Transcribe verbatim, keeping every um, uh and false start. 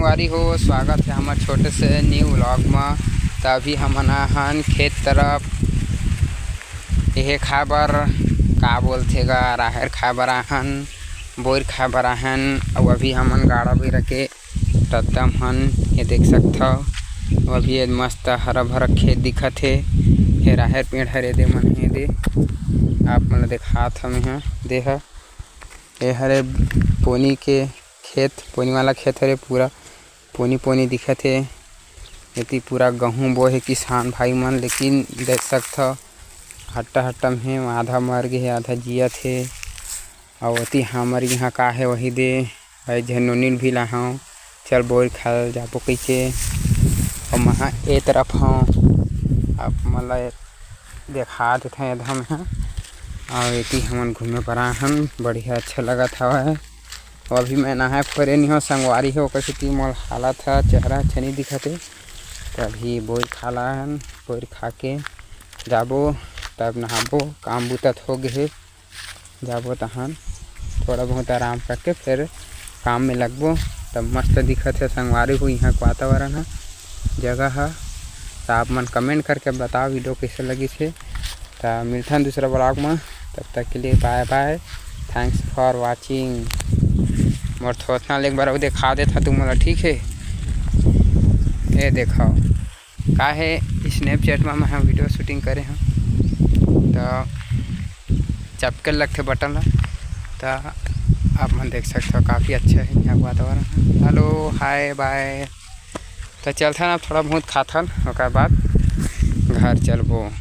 संगवारी हो, स्वागत है हमर छोटे से न्यू व्लॉग म। त अभी हमन आहन खेत तरफ, एहे खाए बर, का बोलथे गा, राहेर खाए बर आहन, बोर खाए बर आहन। अउ अभी हमन गाड़ा बेरा के तत्ता म हन, ये देख सकथव। अउ अभी ये मस्त हरा भरा खेत दिखत हे। ये राहेर पेड़ हरे दे मन हे दे, आप मन ल देखात हव मेहा, दे ह। ये हरे पोनी के खेत, पोनी वाला खेत हरे, पूरा पोनी पोनी दिखत हे। एती पूरा गहूं बोए हे किसान भाई मन, लेकिन देख सकथव हट्टा हट्टा में हे, आधा मर गे हे, आधा जियत हे। अउ ओती हमर इहाँ का हे वही दे, भाई झन नोनी ल भी लाहंव, चल बोर खाल जाबो कहिके। अउ महा ए तरफ हंव, आप मन ल देखा देथन एदहा मेहा। अउ एती हमन घूमे बर आए हन, बढ़िया अच्छा लगत हवय। अउ अभी मैं नहाए फोरे नहीं हो संगवारी हो, ओकर सेती मोर हालत ह, चेहरा अच्छा नहीं दिखत हे। त अभी बोर खा लाहन, बोर खा के जाबो, तब नहाबो, काम बुता त हो गे हे। जाबो तहन थोड़ा बहुत आराम करके फिर काम में लगबो। तब मस्त दिखत हे संगवारी हो इहाँ के वातावरण ह, जगह ह। त आप मन कमेंट करके बताओ वीडियो कैसे लगिस हे। त मिलथन दूसरा व्लॉग म, तब तक के लिए बाय बाय, thanks for watching। मोर थोथना ले एक बार अउ देखा देथा तुमन ल, ठीक हे? ये देखो, का हे, स्नैपचैट म मैं ह वीडियो शूटिंग करे हंव, त चपके लगथे बटन ला, त आप मन देख सकथव, काफ़ी अच्छा हे यहाँ के वातावरण ह। हेलो, हाय, बाय। त चलथन, अब थोड़ा बहुत खाथन, ओकर बाद घर चलबो।